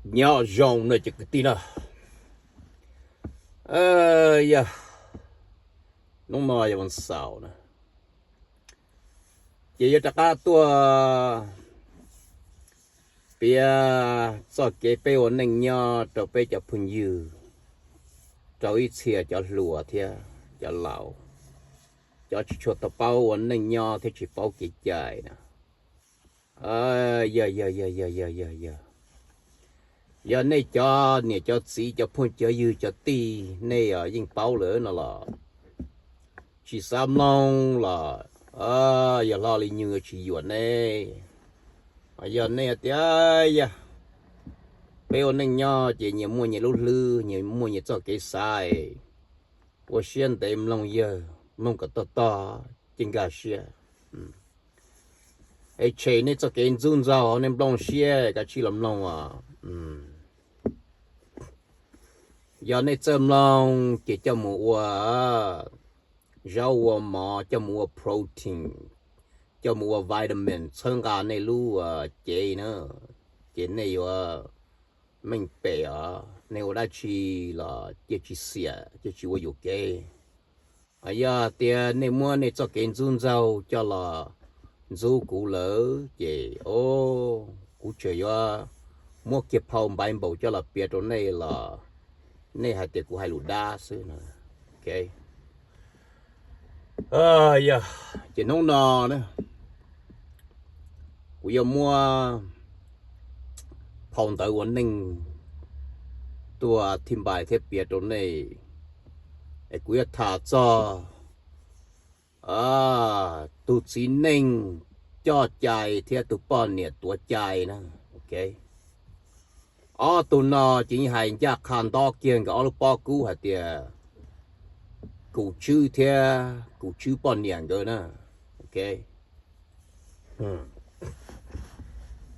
Nyob zoo na cov kwv tij na, yog hnub no yog vas xaum na, ces yuav rov qab tuaj piav txoj kev peb ua neej nyob rau peb cov phooj ywg, rau ib txhia cov hluas thiab cov laus, cov tsis tshua tau paub ua neej nyob thiab tsis paub kev cai na. Yog, yog, yog, yog, yog, yog, yog, yog nej cov niam cov txiv cov phooj cov ywg cov tij nej yeej paub lawm no los tsis xav mloog los yog hlo li nyuag tsis yuam nej. Yog nej tias yog peb ua neej nyob ces nyias muaj nyias lub hlwb, nyias muaj nyias txoj kev xav, ua siab ntev mloog yawg, mloog kom tog tog ces nkag siab. Es tshem nej txoj kev ntxub ntxaug, nej nplooj siab kav tsij los mloog os. Yog nej txawj mloog ces coj mus ua zaub ua mov, coj mus ua protein, coj mus ua vitamin txhawb nqa nej lub cev na, ces nej yuav meej pem os. Nej ua dab tsi los cia tsis xiam, cia tsis ua yuam kev. Yog tias nej muab nej txoj kev ntxub ntxaug coj los ntxub kuv lawm ces o, kuv tseem yuav muab kiag phau Bible coj los piav rau nej los nej hais tias kuv hais lus dab xwb no. Yog ces hnub no na, kuv yuav muab phau ntawv ua neej tuaj thib npai thiab piav rau nej, es kuv yuav tham txog tus txiv neej coj cai thiab tus poj niam tuav cai na. Ob tug no ces yeej hais ncaj qha nto kiag nkawd ob lub pob kub hais tias kum tswb thiab kum tswb poj niam nkawd na.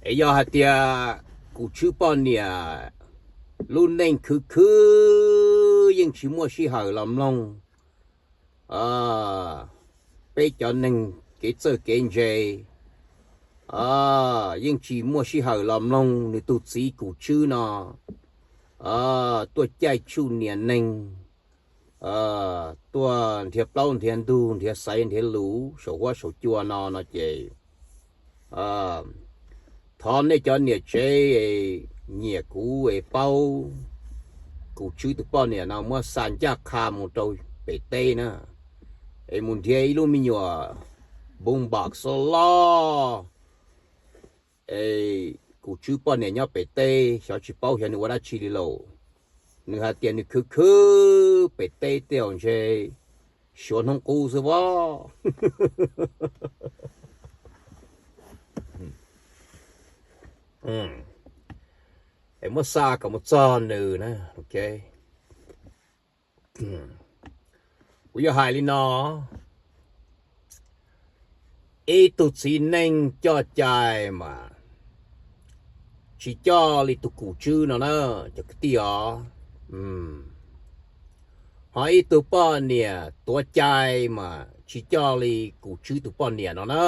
Es yog hais tias kum tswb poj niam lub neej khwv khwv yeej tsis muaj sij hawm los mloog peb cov neeg kev txawj kev ntse, yeej tsis muaj sij hawm los mloog nws tus txiv kum tswb no tuaj caij tsuj niam neeg, tuaj nrhiav plaub nrhiav ntug, nrhiav xaiv nrhiav lus saum huab saum cua no no ces thov nej cov niam tsev nyiam kuv es paub kum tswb tus poj niam no muab xa ncaj qha mus rau pem teb na, es mus nrhiav ib lub me nyuam boombox loj loj, es kum tswb poj niam nyob pem teb xyov tsis paub xyov nws ua dab tsi li lauj. Nws hais tias nws khwv khwv pem teb tej zaum ntshe xyuas hnub qub xwb vov. Es muab xa kom mus txog nws na. Kuv yuav hais li no, ib tug txiv neej coj cai mas tsis coj li tus kum tswb no na, cov kwv tij os. Ho ib tug poj niam tuav cai mas tsis coj li kum tswb tus poj niam no na.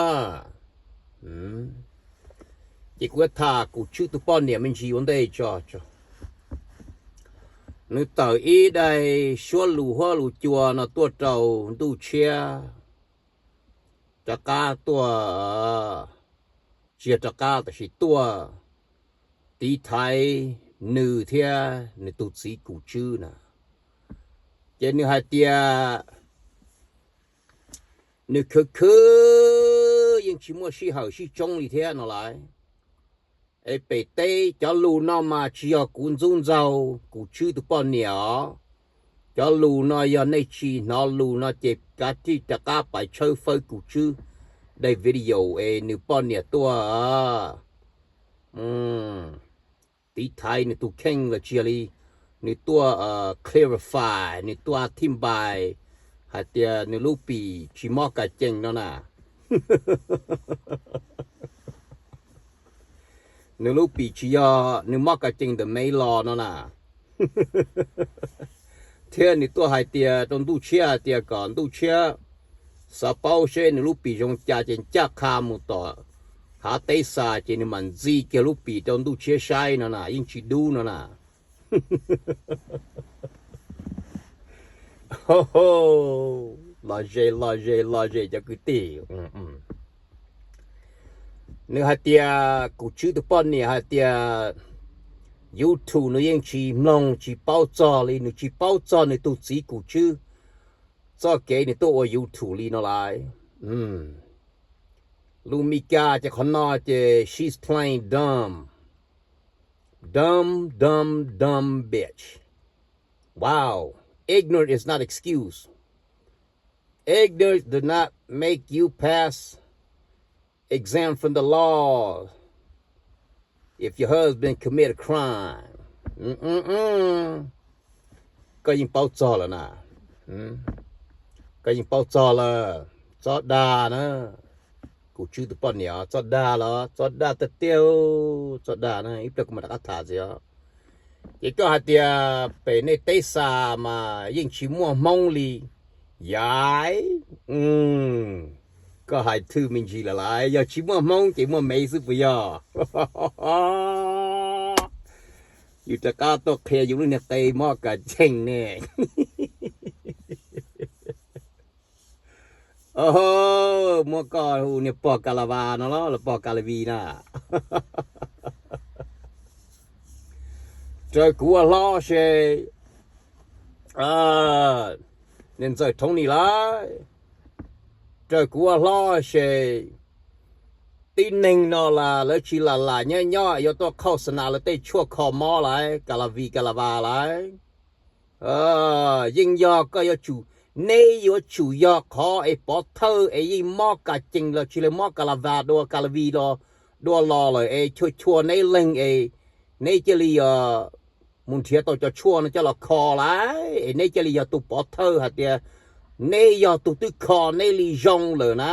Ces kuv yuav tham kum tswb tus poj niam me ntsis ua ntej tso. Nws tawm ib daim suab lus huab lus cua no tuaj rau Ntuj Tshiab, rov qab tuaj, tsis yog rov qab tab sis tuaj tiv thaiv nws thiab nws tus txiv kum tswb na. Ces nws hais tias nws khwv khwv yeej tsis muaj sij hawm sib tsoob li thiab no lauj. Es pem teb cov lus no mas tsis yog kuv ntxub ntxaug kum tswb tus poj niam os. Cov lus no yog nej tsis hnov lus no ces kav tsij rov qab pais tshawb fawb kum tswb daim video es nws poj niam tuaj tiv thaiv nws tus kheej los tsis yog li, nws tuaj clarify, nws tuaj thib npai hais tias nws lub pim tsis mob kas cees no na. Nws lub pim tsis yog nws mob kas cees ntawm me los no na. Thiab nws tuaj hais tias rau Ntuj Tshiab hais tias kom Ntuj Tshiab xav paub seb nws lub pim zoo cas ces ncaj qha mus tom thav teb xa ces nws mam ntxi kiag lub pim rau ntuj tshiab saib no na, yeej tsis dub no na. Lom zem, lom zem, lom zem cov kwv tij. Nws hais tias, kuv tswb tus poj niam hais tias YouTube nws yeej tsis mloog tsis paub txog li, nws tsis paub txog nws tus txiv kuv tswb txoj kev nws tuaj ua YouTube li no lawm. Lus Mis Kas ces qhov no ces she's plain dumb. Dumb, dumb, dumb bitch. Wow. Ignorant is not excuse. Ignorance do not make you pass exam from the law if your husband commit a crime. Koj yeej paub txog lawm na. Koj yeej paub txog lawm. Txhob dag na. Kuv tswb tus poj niam, txhob dag los txhob dag tiag tiag. Txhob dag na, ib pliag kuv mam rov qab tham ntxiv os. Ces koj hais tias pem nej teb xa mas yeej tsis muaj Hmoob li. Yais, koj hais thwj me ntsis lawm lauj, yog tsis muaj Hmoob ces muaj Mev xwb puas yog? Yus rov qab tuaj qhia yus lub niag qe mob kas cees ne. Muab koj hu niag pog Kas Las Vas no los los pog Kas Las Vis na. Raws kuv ua hlob se, niag ntxawm Thoob Nis lauj, raws kuv ua hlob se tib neeg no las lawv tsis lam lam nyob nyob yuav tuaj qhauj xa nas lawv tej tshuaj kho mob lawm, Kas Las Vis Kas Las Vas lawm. Yeej yog koj yuav tsum, neb yuav tsum yog qhov es pov thawj es yeej mob kas cees los tsis, lawv mob Kas Las Vas dua Kas Las Vis los dua los lawm es chua chua neb leeg es neb cia li mus nrhiav tau cov tshuaj no coj los kho lawm es neb cia li yog tus pov thawj hais tias neb yog tus twb kho neb li zoo lawm na.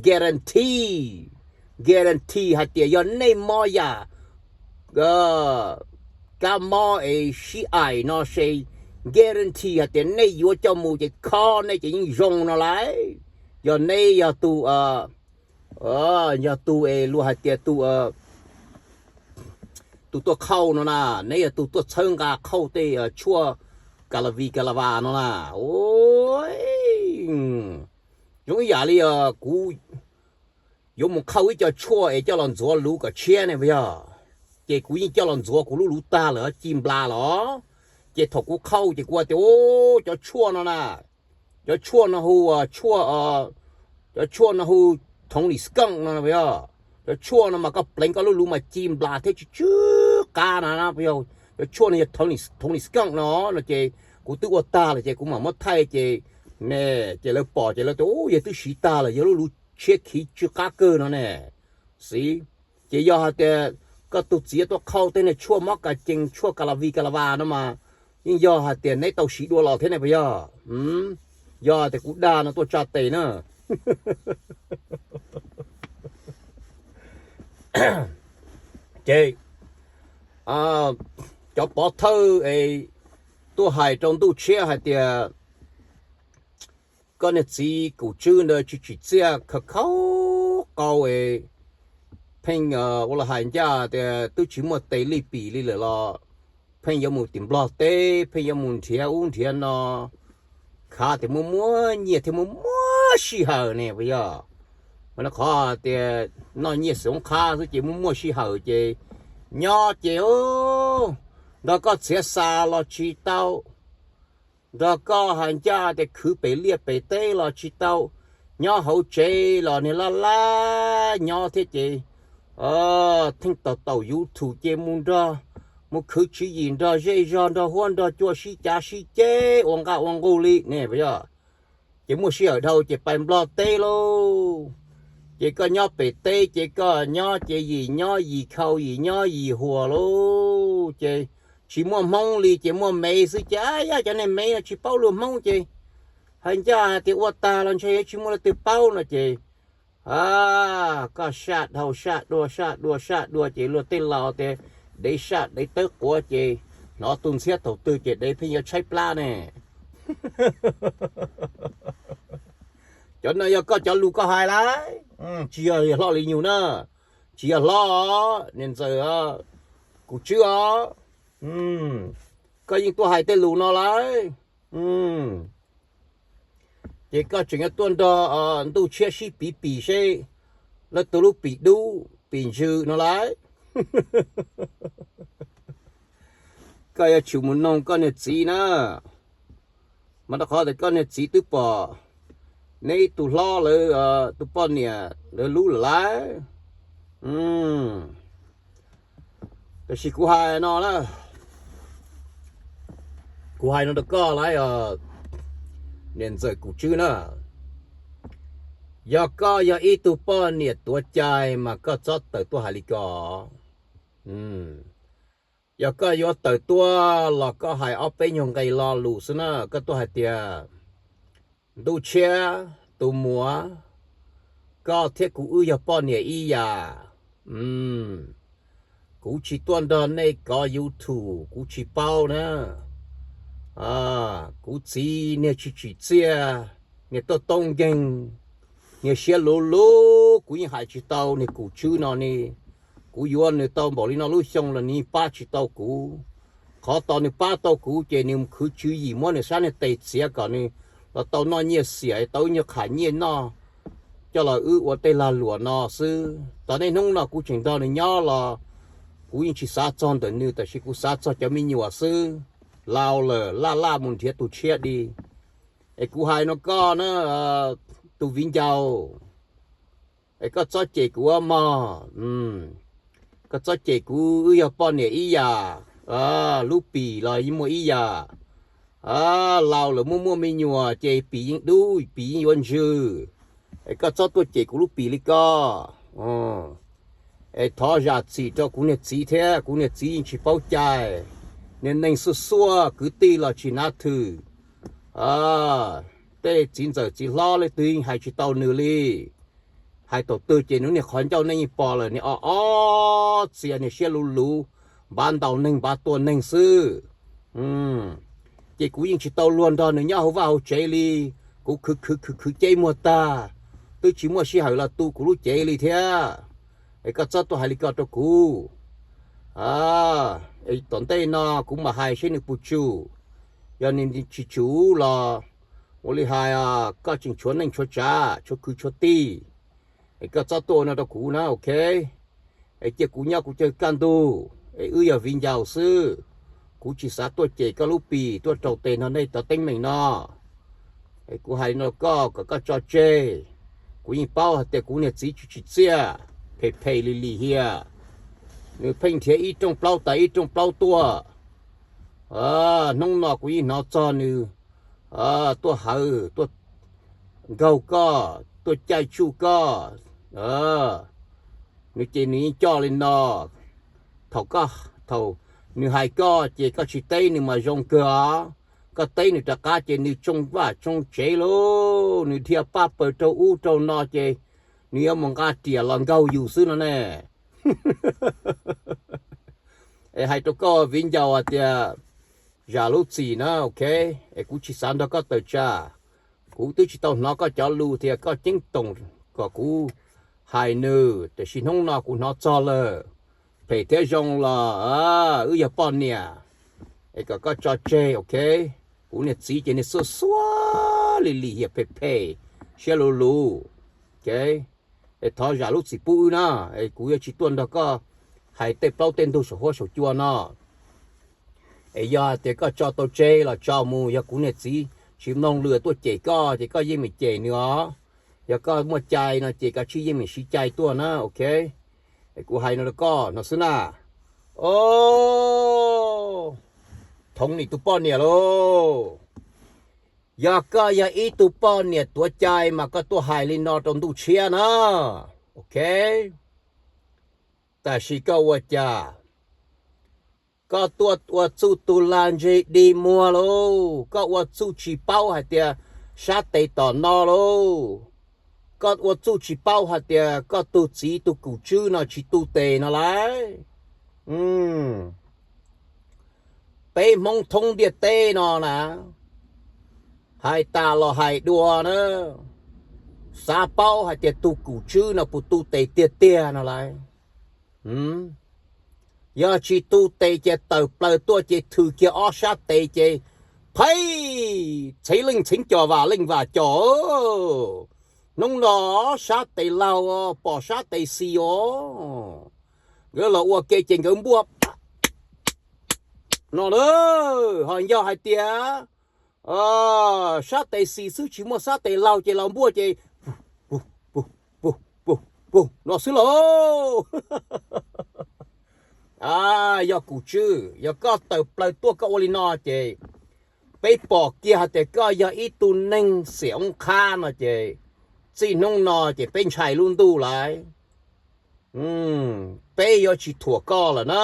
Guarantee, guarantee hais tias yog nej mob yam kab mob es sib aim no se, guarantee hais tias nej yuav coj mus ces kho nej ces yeej zoo no lawm. Yog neb yog tus, yog tus es luag hais tias tus, tus tuaj qhauj no na, neb yog tus tuaj txhawb nqa qhauj tej tshuaj Kas Las Vis Kas Las Vas no na. Zoo ib yam li kuv yuav mus qhauj ib co tshuaj es coj los ntxuav luv kom tshiab ne puas yog? Ces kuv yeej coj los ntxuav kuv lub luv tag lawm ci nplas los, ces thaum kuv qhauj ces kuv tias, cov tshuaj no na, cov tshuaj no hu, tshuaj, cov tshuaj no hu Tony Skunk no puas yog? Cov tshuaj no mas koj pleev koj lub luv mas ci nplas thiab tsis tsw qab na puas yog? Cov tshuaj no yog Tony Skunk no no ces kuv twb ua tag lawm ces kuv mam muab thaij ces, ne, ces lawv pom ces lawv tias, yawg twb siv tag lawm, yawg lub luv tshiab khiv tsw qab kawg no ne. Xis, ces yog hais tias koj tus txiv tuaj qhauj tej niag tshuaj mob kas cees, tshuaj Kas Las Vis Kas Las Vas no mas yeej yog hais tias neb tau siv dua los thiab ne puas yog? Yog tias kuv dag no tuaj tsa tes na. Ces cov pov thawj es tuaj hais rau ntuj tshiab hais tias koj niag txiv kuv tswb ntawd tsis tsim txiaj, khaws khaub qau es pheej ua los hais ncaj tias twb tsis muaj tes lij pim li lawm los pheej yuav mus tim Nplog teb, pheej yuav mus nrhiav ub nrhiav no, khav tias muaj muaj nyiaj thiab muaj muaj sij hawm ne puas yog? Mas no qhov tias noj nyiaj xeem oob qhab xwb ces muaj muaj sij hawm ces nyob ces nrog koj txiav xa los tsis tau, nrog koj hais ncaj tias khwv pem liaj pem teb los tsis tau, nyob hauv tsev los niag laj laj nyob thiab ces theej taus taus YouTube ces mus nrog, mus khwv tswv yim nrog zej zog nrog huab nrog cua sib cav sib ceg ua nqaj ua nqug li ne puas yog? Ces muaj sij hawm dhau ces pais Nplog teb lauj. Ces koj nyob pem teb ces koj nyob ces yim nyob yim khau yim nyob yim huas lauj. Ces tsis muaj Hmoob li ces muaj Mev xwb ces, a yaj, cov niag Mev no tsis paub lus Hmoob ces hais ncaj hais tias ua tag los ntshe yuav tsis muaj leej twg paub no ces, a, koj saj dhau saj dua saj dua saj dua ces luag tej laus tias dev saj dev tawb quav ces hnov tus ntxhiab thaum twg ces dev pheej yuav tshaib plab ne. Cov no yog koj cov lus koj hais lauj. Tsis yog hlob Lis Nyug na, tsis yog hlob, niam ntxawm Kum Tswb os. Koj yeej tuaj hais tej lus no lawm. Ces koj tseem yuav tuaj nrog Ntuj Tshiab sib piv pim seb leej twg lub pim dub pim ntsws no lawm. Koj yuav tsum mus noog koj niag txiv na, mas rau qhov tias koj niag txiv twb pom neb ib tug hlob lawv tus poj niam lawv lub lawm lauj. Tab sis kuv hais no na, kuv hais no rau koj lauj, niam ntxawm Kum Tswb na, yog koj yog ib tug poj niam tuav cai mas koj txhob tawm tuaj hais li ko. Yog koj yuav tawm tuaj los koj hais ob peb nyuag nqe lo lus xwb na, koj tuaj hais tias, Ntuj Tshiab tus muam, koj thiab kuv wb yog poj niam ib yam. Kuv tsis tuaj nrog nej kov YouTube, kuv tsis paub na. Kuv txiv niag tsis tsim txiaj, niag tuaj toob nkeeg, niag siab luv luv, kuv yeej hais tsis tau niag Kum Tswb no ne. Kuv yuav nws tau npaum li no lub xyoo los nws pab tsis tau kuv. Qhov tau nws pab tau kuv ces nws khwv tswv yim muab nws sab niag tes txiav kom nws los tau noj nyiaj xiam, tau ib nyuag qham nyiaj noj, coj los wb ua tej lag luam no xwb. Tom niaj hnub no kuv tseem nrog nws nyob los kuv yeej tsis xav txog ntawm nws, tab sis kuv xav txog cov me nyuam xwb. Laus lawm laj laj mus nrhiav tus tshiab di. Es kuv hais no koj na, tus viv ncaus, es koj txhob cem kuv mog. Koj txhob cem kuv, wb yog poj niam ib yam, lub pim los yeej muaj ib yam. Laus lawm muaj muaj me nyuam ces pim yeej dub, pim yeej yuav ntsws. Es koj txhob tuaj cem kuv lub pim li ko. Es thov zam txim rau kuv niag txiv thiab, kuv niag txiv yeej tsis paub cai. Niag neeg xuaj xuaj kwv tij los tsis hnav thwm. Tej txiv ntxawm txiv hlob leej twg yeej hais tsis tau nws li. Hais thaum twg ces nws niag qhov ncauj nej yeej pom lawm, niag o o txias, niag siab luv luv, npav ntaus neeg npav tua neeg xwb. Ces kuv yeej tsis tau luag nrog nws nyob hauv vaj hauv tsev li. Kuv khwv khwv khwv khwv ceb muag tag, twb tsis muaj sij hawm los tu kuv lub cev li thiab. Es koj txhob tuaj hais li ko rau kuv. Tom ntej no kuv mam hais seb nws puas tsum. Yog nws tsis tsum los ua li hais, koj tseem tshuav neej tshuav tsav, tshuav kwv tshuav tij, es koj txhob tuaj ua no rau kuv na, ok? Es cia kuv nyob kuv cov kaj ntug, es wb yog viv ncaus xwb. Kuv tsis xav tuaj cem koj lub pim, tuaj raug tes nrog nej cov teeb meem no. Es kuv hais no koj kom koj tso tseg. Kuv yeej paub hais tias kuv niag txiv tsis tsim txiaj, phem phem lim lim hiam. Nws pheej nrhiav ib rooj plaub tas ib rooj plaub tuaj. Hnub no kuv yeej hnov txog nws tuaj hawv, tuaj nkaug koj, tuaj caij tsuj koj. Nws ces nws yeej coj li no. Thaum koj, thaum nws hais koj ces koj tsis teb nws mas zoo kawg os. Koj teb nws rov qab ces nws tsoo vaj tsoo tsev lauj, nws dhia paj paws rau ub rau no ces nws yuav mus nqa riam los nkaug yus xwb no ne. Es hais rau koj viv ncaus hais tias zam lub txim na, ok? Es kuv tsis xav nrog koj tawm tsam. Kuv twb tsis tau hnov koj cov lus tias koj ceeb toom kom kuv hais nws, tiam sis hnub no kuv hnov txog lawm. Phem thiab zoo los wb yog poj niam, es kom koj tso tseg, ok? Kuv niag txiv ces niag xuab xuab lim lim hiam phem phem, siab luv luv, ok? Es thov zam lub txim pub wb na, es kuv yuav tsis tuaj nrog koj hais tej plaub tej ntug saum huab saum cua no. Es yog hais tias koj tso tau tseg los tso mus, yog kuv niag txiv tsis mloog lwm tuaj cem koj ces koj yeej meem cem nws os. Yog koj muaj cai no ces koj tsij yeej meem siv cai tuaj na, ok? Es kuv hais no rau koj no xwb na. O, thoov nim tus poj niam lauj. Yog koj yog ib tug poj niam tuav cai mas koj tuaj hais li no rau Ntuj Tshiab na, ok? Tab sis koj ua cas koj tuaj ua txuj tus lag ntseg dig muag lauj, koj ua txuj tsis paub hais tias sab tes tom no lauj, koj ua txuj tsis paub hais tias koj tug txiv tug kum tswb no tsis tu tes no lauj. Peb Hmoob thoob ntiaj teb no na, hais tas los hais dua na, xav paub hais tias tus kum tswb no puas tu tes tiag tiag no lauj. Yog tsis tu tes ces tawm plaws tuaj ces thws kiag ob sab tes ces, phaib, txheev leej txheev cos vam leej vam cos. Hnub no sab tes laug pom sab tes xis os. Nkawd los ua ke ces nkawd npuaj no na. Ho yog hais tias sab tes xis xwb tsis muaj sab tes laug ces los npuaj ces pug pug pug pug pug no xwb lauj. Yog kum tswb, yog koj tawm plaws tuaj koj ua li no ces peb pom kiag hais tias koj yog ib tug neeg xiam oob qhab no ces txij hnub no ces peb ntshai lub ntuj lauj. Peb yuav tsis thuam koj lawm na.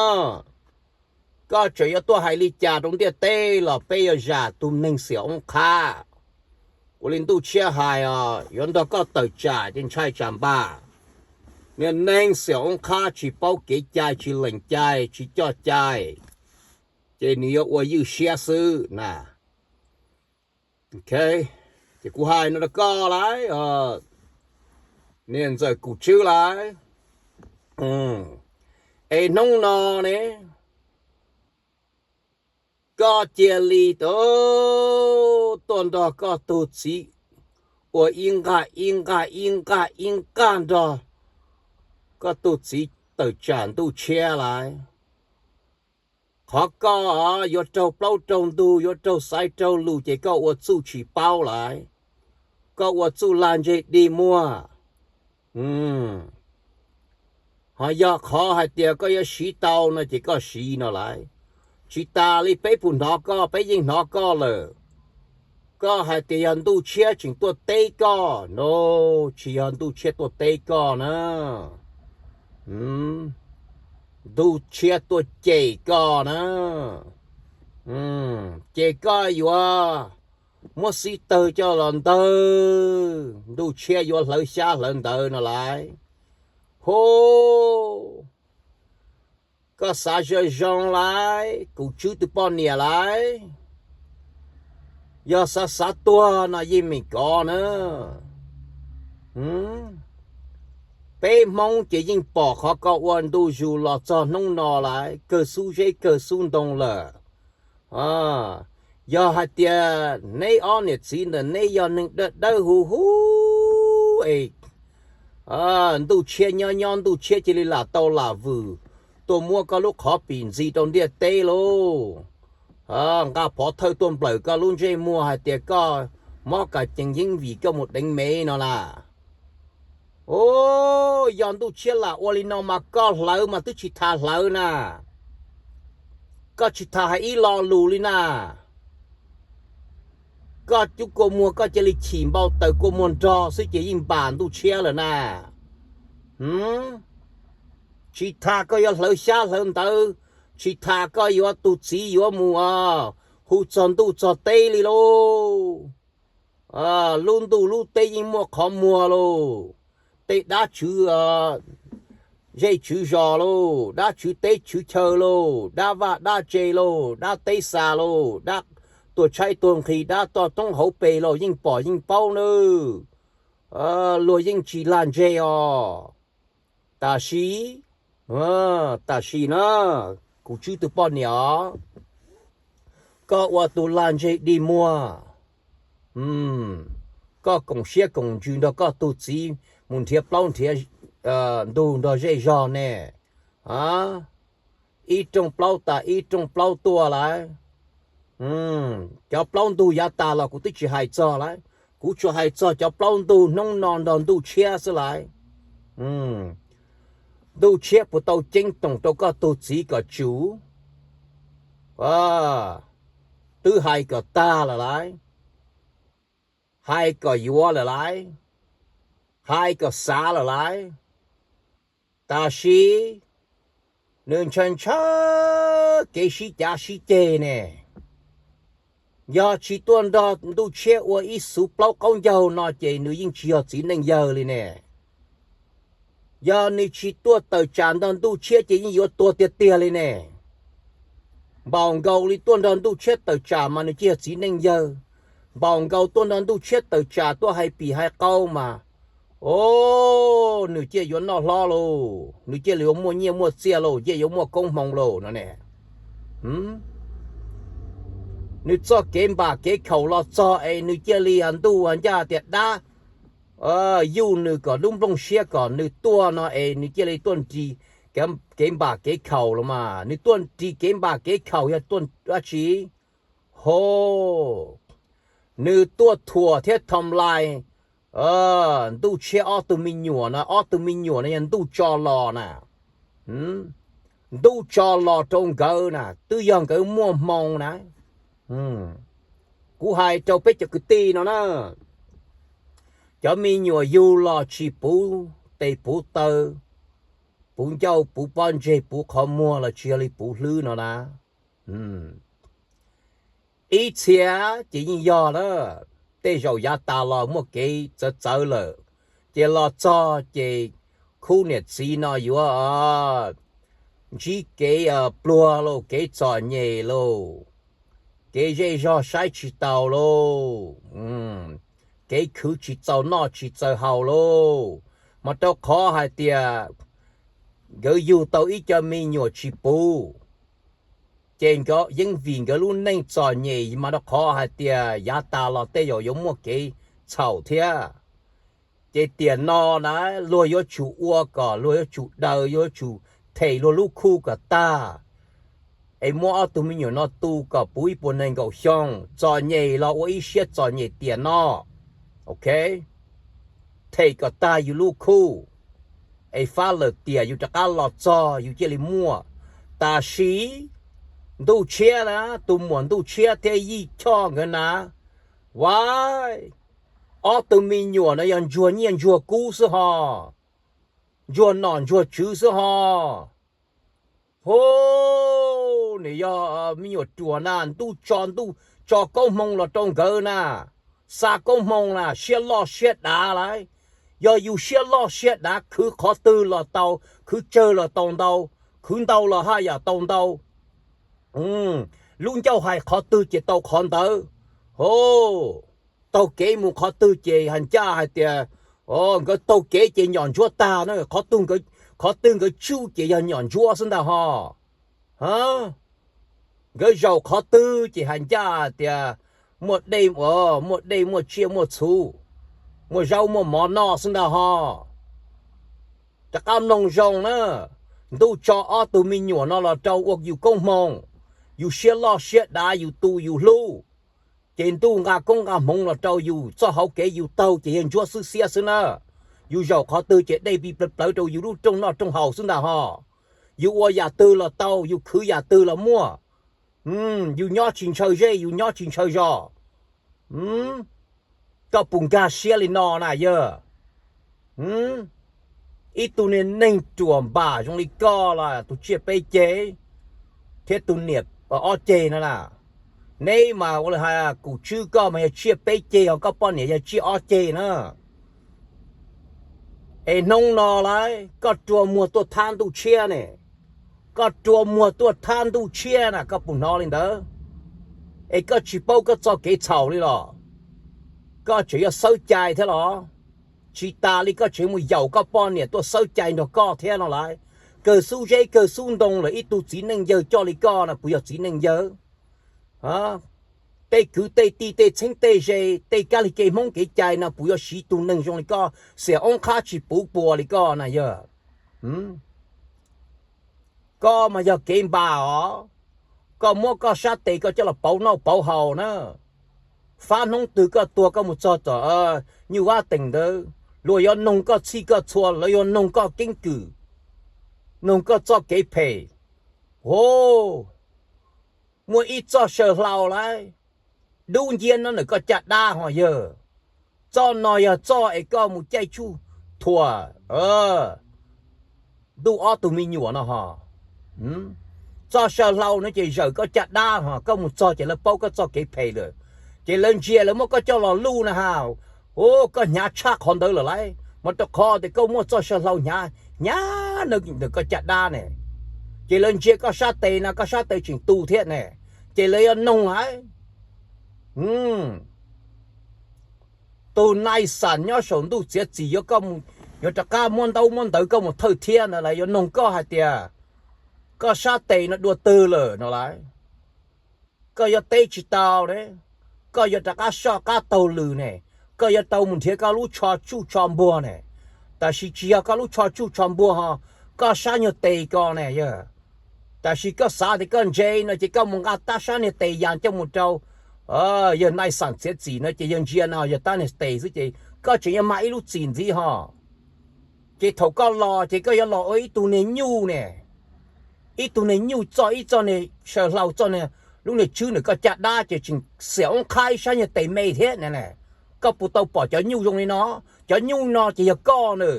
Koj tseem yuav tuaj hais li cas rau ntiaj teb los peb yuav zam tus neeg xiam oob qhab. Ua li ntuj tshiab hais os, yuav nrog koj tawm tsam ces ntshai tsam npaj. Niag neeg xiam oob qhab tsis paub kev cai, tsis lees cai, tsis coj cai, ces nws yuav ua ywj siab xwb na. Ces kuv hais no rau koj lauj, niag ntxawm kum tswb lauj, es hnub no ne koj cia li tuaj nrog koj tus txiv ua ib nqag ib nqag ib nqag ib nqag nrog koj tus txiv tawm tsam ntuj tshiab lauj. Qhov koj yuav raug plaub raug ntug, yuav raug xaiv raug lus ces koj ua txuj tsis paub lauj. Koj ua txuj lag ntseg dig muag. Ho yog qhov hais tias koj yuav siv tau no ces koj siv no lauj. Tsis tas li peb puas hnov koj, peb yeej hnov koj lawm. Koj hais tias yog ntuj tshiab tseem tuaj teb koj no, tsis yog ntuj tshiab tuaj teb koj na. Ntuj tshiab tuaj cem koj na. Ces koj yuav muab xib tawg coj los ntawg, ntuj tshiab yuav hlawv xyab hlawv ntawv no lauj. Ho, koj xav zoo zoo lauj, kum tswb tus poj niam lauj. Yog xav xav tuag no yeej meem kov na. Peb Hmoob ces yeej pom qhov koj ua ntu zus los txog hnub no lauj, kawg xub zeb kawg xub ntoo lawm. Yog hais tias neb ob niam txiv ntawm neb yog neeg dawb dawb huv huv es ntuj tshiab nyob nyob ntuj tshiab cia li lam tau lam vwm tuaj muab koj lub qhov pim ntxiv rau ntiaj teb lauj. Nqa phov thawj tuaj nplawm koj lub ntsej muag hais tias koj mob kas cees yeeb vim koj mus deev mev no na. Yog ntuj tshiab lam ua li no mas koj hlawv mas twb tsis tas hlawv na. Koj tsis tas hais ib lo lus li na. Koj cub kua muag koj cia li chim npau taws kua muag nrog xwb ces yeej npam ntuj tshiab lawm na. Tsis tas koj yuav hlawv xyab hlawv ntawv, tsis tas koj yuav tus txiv yuav mus hu txog ntuj txog teb li lauj. Lub ntuj lub teb yeej muaj qhov muag lauj. Tej dab tswv zej tswv zos lauj, dab tswv teb tswv chaw lauj, dab vaj dab tse lauj, dab teb xa lauj, dab tuag tshaib tuag nqhis, dab toj roob hauv pes lauj, yeej pom yeej paub nawb. Luag yeej tsis lag ntseg os. Tab sis, tab sis na, kuv tswb tus poj niam os, koj ua tus lag ntseg dig muag, koj koom siab koom ntsws nrog koj tus txiv mus nrhiav plaub nrhiav ntug nrog zej zog ne. Ib rooj plaub tas ib rooj plaub tuaj lauj. Cov plaub ntug yav tas los kuv twb tsis hais txog lauj, kuv tsuas hais txog cov plaub ntug hnub no nrog ntuj tshiab xwb lauj. Ntuj tshiab puas tau ceeb toom rau koj tus txiv kom tsum? Twb hais kom tag lawm lauj, hais kom yuav lawm lauj, hais kom xav lawm lauj. Tab sis nws ntshaw ntshaw kev sib cav sib ceg ne. Yog tsis tuaj nrog ntuj tshiab ua ib xuv plaub qaub ncaug no ces nws yeej tsis yog txiv neej yawg li ne. Yog nws tsis tuaj tawm tsam nrog ntuj tshiab ces yeej yuav tuag tiag tiag li ne. Npaum nkaus li tuaj nrog ntuj tshiab tawm tsam mas nws cia yog txiv neej yawg. Npaum nkaus tuaj nrog ntuj tshiab tawm tsam tuaj hais pim hais qau mas O, nws cia yuav noj hlob lauj, nws cia li yuav muaj nyiaj muaj txiaj lauj, cia yuav muaj koob hmoo lauj no ne. Nws txoj kev npam kev khaum los txog es nws cia li ntuj ncaj tias dab yuj nws kom lub nplooj siab kom nws tuaj no es nws cia li tuaj nrig kev npam kev khaum los mas. Nws tuaj nrig kev npam kev khaum yog tuaj dab tsi? Ho, nws tuaj thuam thiab thom lais ntuj tshiab ob tug me nyuam no. Ob tug me nyuam no yog ntuj tso los na. Ntuj tso los rau nkawd na, twb yog nkawd muaj hmoo na. Kuv hais rau peb cov kwv tij no na, cov me nyuam yug los tsis puv tes puv taw, puv ncauj puv pob ntseg puv qhov muag los tsis yog li puv hlwb no na. Ib txhia ces yeej yog na, tej zaum yav tas los muaj kev txawv txawv lawm, ces los txog ces khub niam txiv no yuav ntsib kev pluag lauj, kev txom nyem lauj, kev zej zog saib tsis taus lauj, kev khwv tsis txaus noj tsis txaus haus lauj. Mas rau qhov hais tias nkawd yug tau ib co me nyuam tsis puv, ces nkawd yeej vim nkawd lub neej txom nyem mas rau qhov hais tias yav tas los tej zaum yuav muaj kev txhaum thiab. Ces tiam no na, luag yuav tsum ua kom luag yuav tsum daws, yuav tsum them luag lub khuj kom tag, es muab ob tug me nyuam no tu kom puv ib puas nees nkaum xyoo, txom nyem los ua ib siab txom nyem tiam no. Ok, them kom tag yus lub khuj, es fab lawm tiam yus rov qab los txog yus cia li muaj. Tam sim ntuj tshiab na, tus muam ntuj tshiab thiab yij choj nkawd na, va, ob tug me nyuam no yog ntsuag nyiaj ntsuag kub xwb ho, ntsuag nom ntsuag tswv xwb ho. Ho, nws yog me nyuam ruam na, ntuj tso, ntuj tso koob hmoo los rau nkawd na, xa koob hmoo na, siab loj siab dav lauj. Yog yus siab loj siab dav khwv qhov twg los tau, khwv tsawg los tau ntau, khwv ntau los haj yam tau ntau. Lub ncauj hais qhov twg ces tau qhov ntawd. Ho, taug kev mus qhov twg ces hais ncaj hais tias nkawd taug kev ces nyom ntsuab tag na, qhov twg nkawd tsuj ces yog nyom ntsuab xwb ntag ho. Nkawd zaum qhov twg ces hais ncaj tias muaj dej, muaj dej muaj tsiaj muaj txhu, muaj zaub muaj mov noj xwb ntag ho. Rov qab mloog zoo na, ntuj tso ob tug me nyuam no los rau ua yus koob hmoo, yus siab loj siab dav yus tu yus hlub, ces ntuj nqa koob nqa hmoov los rau yus, txoj hauv kev yus taug ces yog ntsuab xwb xiab xwb na. Yus zaum qhov twg ces dej pib plawv plawv rau yus lub rooj noj rooj haus xwb ntag ho. Yus ua yam twg los tau, yus khwv yam twg los muaj. Yus nyob tsis ntshaw zej, yus nyob tsis ntshaw zos. Koj puas nkag siab li no na yawg? Ib tug niag neeg ruam npam zoo li koj los tus tsiaj peb ceg thiab tus niam ob ceg no na. Neb mas ua li hais kuv tswb koj mas yog tsiaj peb ceg, ho koj poj niam yog tsiaj ob ceg na. Es hnub no lauj, koj rua muag tuaj thab ntuj tshiab ne, koj rua muag tuaj thab ntuj tshiab na, koj puas hnov li ntawd? Es koj tsis paub koj txoj kev txhaum li los? Koj tseem yuav xawb cai thiab los? Tsis tas li koj tseem mus yaum koj poj niam tuaj xawb cai nrog koj thiab no lauj. Kawg xub zeb kawg xub ntoo lawm, ib tug txiv neej yawg coj li koj no puas yog txiv neej yawg? Tej kwv tej tij tej txheeb tej ze tej kab lig kev Hmoob kev cai no puas yuav siv tus neeg zoo li koj, xiam oob qhab tsis puv pua li koj na yawg? Koj mas yog kev npam os. Koj muab koj sab tes koj coj los pauv noj pauv haus na. Fab hnub twg koj tuag koj mus txog tom nyuj vab teem ntawd, luag yuav noog koj txhij koj txhua, lawv yuav noog koj keeb kwm, noog koj txoj kev phem. Ho, muaj ib txoj saw hlau lauj, dub nciab no ntawm koj caj dab ho yawg. Txoj no yog txoj es koj mus caij tsuj thuam ntuj ob tug me nyuam no ho. Txoj saw hlau no ces zawm koj caj dab ho, koj mus txog ces lawv paub koj txoj kev phem lawm, ces lawv ntsia lawv muab koj coj los luj na ha. Ua koj hnyav tshaj qhov ntawd lawm lauj, mas rau qhov tias koj muaj txoj saw hlau hnyav hnyav ntawm koj caj dab ne, ces lawv ntsia koj sab tes no koj sab tes tseem tu thiab ne, ces lawv yuav noog lauj. Tus nais xam nyob saum ntuj txiav txim yuav koj mus, yuav rov qab muab ntaub muab ntawv koj mus thawj thiab no lawv yuav noog koj hais tias, koj sab tes no dua twg lawm no lawv? Koj yuav teb tsis tau ne, koj yuav rov qab soj qab taug lw ne, koj yuav tau mus nrhiav koj lub tsho tsuj tsho npuag ne. Tab sis tsis yog koj lub tsho tsuj tsho npuag ho, koj sab nyuag tes ko ne yog. Tab sis koj xav tias koj ntse no ces koj mus nqa tab sab niag tes yas coj mus rau yawg nais xam txiav txim no ces yawg ntsia no yog tab niag tes xwb ces koj tseem yuav mag ib lub txim ntxiv ho. Ces thaum koj los ces koj yuav los ua ib tug niag nyuj ne, ib tug niag nyuj txoj ib txoj niag saw hlau txoj niag lub niag tswb ntawm koj caj dab ces tseem xiam oob qhab ib sab nyuag tes me thiab ne. Koj puas tau pom cov nyuj zoo li no? Cov nyuj no ces yog koj na.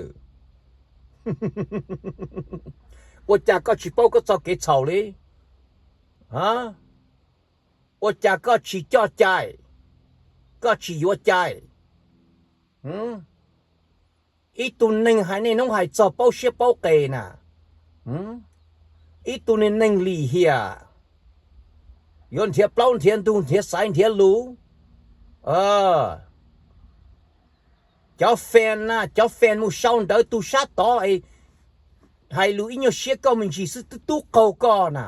Ua cas koj tsis paub koj txoj kev txhaum li? Ua cas koj tsis coj cai, koj tsis yuav cai? Ib tug neeg hais niaj hnub hais txog paub siab paub qes na, ib tug niag neeg lim hiam, yuav nrhiav plaub nrhiav ntug nrhiav xaiv nrhiav lus. Cov fan na, cov fan mus sau ntawv tus sab tod es hais lus ib nyuag siab koj me ntsis xwb twb tub qaug koj na.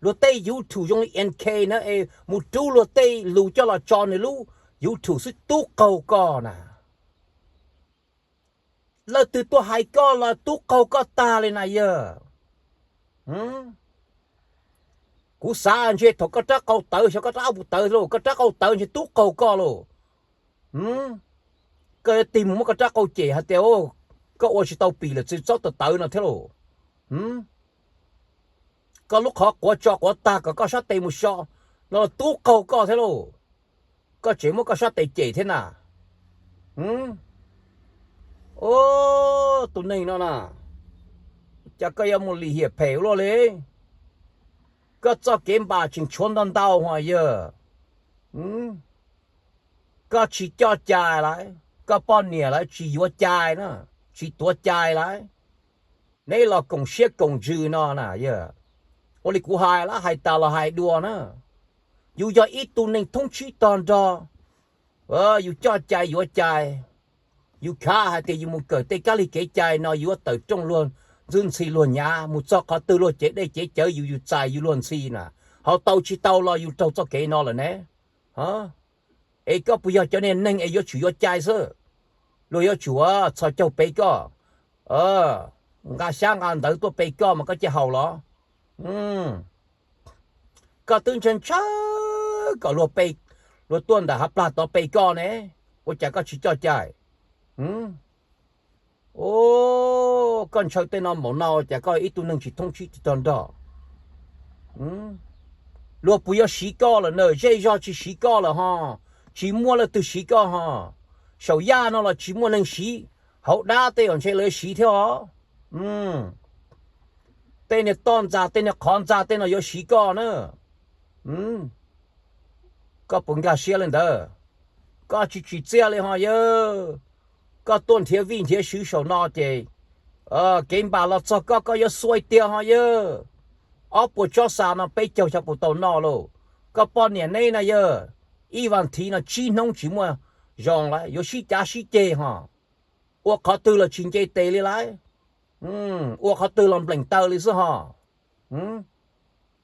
Luag tej YouTube zoo li N K na es mus rub luag tej lus coj los tso nws lub YouTube xwb tub qaug koj na. Leej twg tuaj hais koj los tub qaug koj tag li na yawg. Kuv xav ntshe thaum koj rab qau tawv xyov koj rab qau puas tawv thiab lauj, koj rab qau tawv ntshe tub qaug koj lauj. Koj yuav tig mus muab koj rab qau cem hais tias koj ua tsis tau pim lawm txhob tawv tawv no thiab lauj. Koj lub qhov quav tso quav tag kom koj sab tes mus so no los tub qaug koj thiab lauj. Koj tseem muab koj sab tes cem thiab na. Tus neeg no na, cas koj yuav mus lim hiam phem ua luaj li? Koj txoj kev npam tseem tshuav ntau ntau hos yawg. Koj tsis coj cai lawm, koj poj niam lawv tsis yuav cai na, tsis tuav cai lawm. Neb los koom siab koom ntsws no na yawg. Ua li kuv hais lawm, hais tas los hais dua na. Yus yog ib tug neeg thoob tsib tog nrog, yus coj cai yuav cai. Yus khav hais tias yus mus kawm tej kab lig kev cai no yuav tawm rooj luag ntxwb ntxhi luag nyav, mus txog qhov twg luag cev dej cev cawv yus, yus txais yus luag ntxhi na. Ho tau tsis tau los yus raug txoj kev no lawm ne. Es koj puas yog cov niag neeg es yuav tsum yuav cai xwb? Luag yuav tsum txhos caug pe koj, nqa xyab nqa ntawv tuaj pe koj mas koj cia haus los? Koj twb ntshaw ntshaw kom luag pe, luag tuaj ntawm hav plag tod pe koj ne, ua cas koj tsis coj cai? Koj ntshaw tej no npaum no cas koj ib tug neeg tsis thoob tsib tog nrog? Luag puas yuav siv koj lawm na? Zej zog tsis siv koj lawm ho, tsis muaj leej twg siv koj ho. Saum yaj no los tsis muaj neeg siv, hauv dab tej yam ntshe lawv siv thiab os. Tej niag toj ntxa tej niag qhov ntxa tej no yuav siv koj na. Koj puas nkag siab li ntawd? Koj tsis tsim txiaj li ho yawg. Koj tuaj nrhiav vij nrhiav sw saum no ces kev npam los txog koj, koj yuav xuav tiag ho yawg. Ob puas tsob xa no peb caug xyov puas tau noj lauj. Koj poj niam neb na yawg, ib vas thiv no tsib hnub tsis muaj zoo lawm, yuav sib cav sib ceg ho. Ua qhov twg los tsis nce tes li lawm. Ua qhov twg los nplees taw li xwb ho.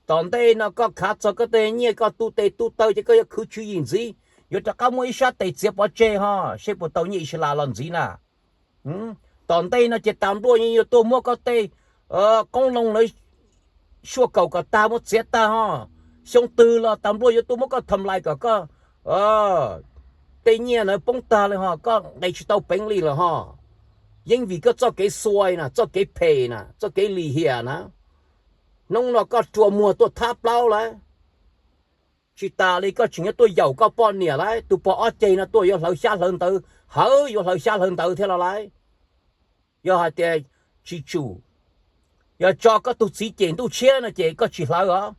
Tom ntej no koj khav txog koj tej nyiaj koj tu tes tu taw ces koj yuav khwv tswv yim ntxiv, yuav rov qab muab ib sab tes txiav pov tseg ho, seb puas tau nyiaj Islas los ntxiv na. Tom ntej no ces tas npluaj yeej yuav tuaj muab koj tej qoob loo lawv suaj kaum kom tag muab txiav tag ho. Xyoo twg los tas npluaj yuav tuaj muab koj tham lais kom koj tej nyiaj na poob tag li ho, koj nqis tsis tau peev li lawm ho. Yeej vim koj txoj kev xuav na, txoj kev phem na, txoj kev lim hiam na. Hnub no koj rua muag tuaj thab plaub lawm. Tsis tas li koj tseem yuav tuaj yaum koj poj niam lawm, tus pog ob ceg no tuaj yuav hlawv xyab hlawv ntawv, hawv yuav hlawv xyab hlawv ntawv thiab los lawm. Yog hais tias tsis tsum, yog tso koj tus txiv cem Ntuj Tshiab no ces koj tsis hlawv os.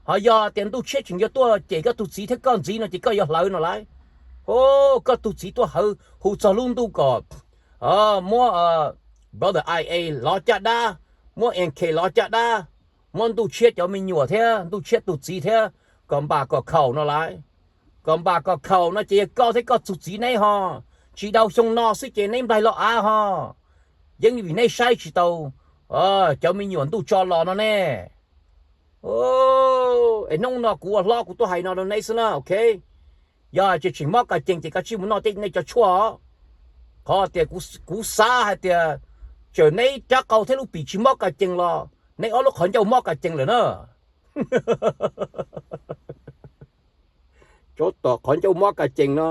Ho yog tias Ntuj Tshiab tseem yuav tuaj cem koj tus txiv thiab koj ntxiv no ces koj yuav hlawv no lawm. Ho koj tus txiv tuaj hawv hu txog lub ntuj kom muab brother I A lov caj dab, muab N K lov caj dab, muab Ntuj Tshiab cov me nyuam thiab Ntuj Tshiab tus txiv thiab kom npam kom khaum no lawm. kom npam kom khaum no ces yog koj thiab koj txuj txiv neb ho. Tsis dhau xyoo no xwb ces neb nplaig los av ho. Yeej vim neb saib tsis taus cov me nyuam ntuj tso los no ne. Es hnub no kuv ua hlob kuv tuaj hais no rau neb xwb na, ok. Yog tseem mob kas cees ces koj tsij mus noj tej nej cov tshuaj os. Qhov tias kuv xav hais tias txawm neb rab qau thiab lub pim tsis mob kas cees los neb ob lub qhov ncauj mob kas cees lawm na. Tsov tom qhov ncauj mob kas cees no.